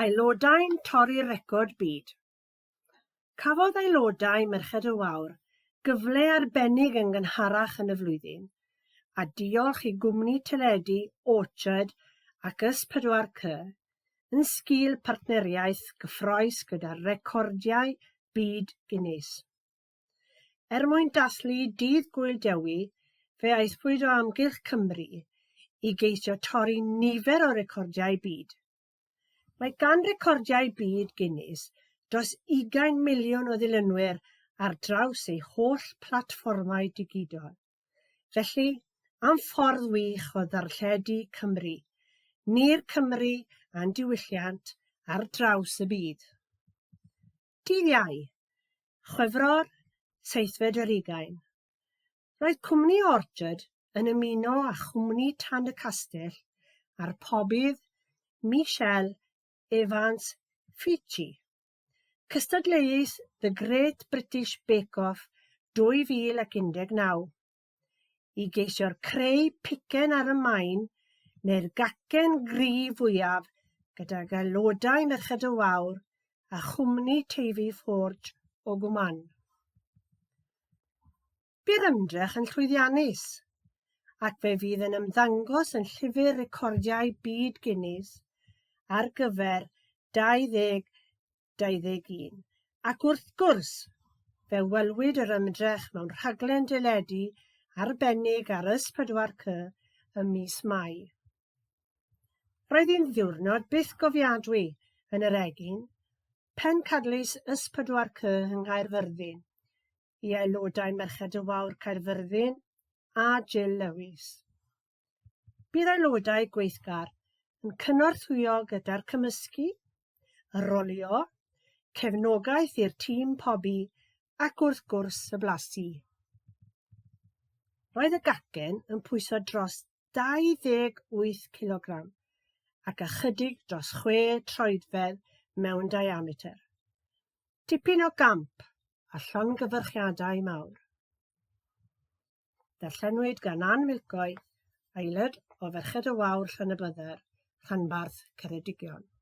Aelodau'n torri record byd. Cafodd aelodau Merched y Wawr gyfle arbennig yn gynharach yn y flwyddyn, a diolch i gwmni teledu Orchard ac S4C yn sgil partneriaeth gyffrous gyda Recordiau Byd Guinness. Er mwyn dathlu Dydd Gŵyl Dewi, fe aethpwyd o amgylch Cymru i geisio torri nifer o recordiau byd. Mae gan Recordiau Byd Guinness dros ugain miliwn o ddilynwyr ar draws ei holl platfformau digidol. Felly, am ffordd wych o ddarlledu Cymru, ni'r Cymry a'n diwylliant ar draws y byd. Dydd Iau, Chwefror seithfed ar ugain, roedd cwmni Orchard yn ymuno â chwmni Tan y Castell a'r pobydd Michelle Evans Fitchie. Cystadleuaeth The Great British Bake Off 2019. i geisio'r creu picen ar y maen neu'r gacen gri fwyaf gydag aelodau Merched y Wawr a chwmni Teifi Forge o Gwmann. Bu'r ymdrech yn llwyddiannus, ac fe fydd yn ymddangos yn Llyfr Recordiau Byd Guinness ar gyfer 20 21, ac wrth gwrs, fe welwyd yr ymdrech mewn rhaglen deledu arbennig ar S4C ym mis Mai. Roedd hi'n ddiwrnod bythgofiadwy yn yr Egin, pencadlys S4C yng Nghaerfyrddin, i aelodau Merched y Wawr Caerfyrddin a Jill Lewis. Bydd aelodau gweithgar yn cynorthwyo gyda'r cymysgu, y rolio, cefnogaeth i'r tîm pobi ac wrth gwrs y blasu. Roedd y gacen yn pwyso dros 28 cilogram ac ychydig dros 6 troedfedd mewn diametr. Tipyn o gamp a llongyfarchiadau mawr. Darllenwyd gan Ann Milcoy, aelod o Ferched y Wawr Llanybydder, rhanbarth Ceredigion.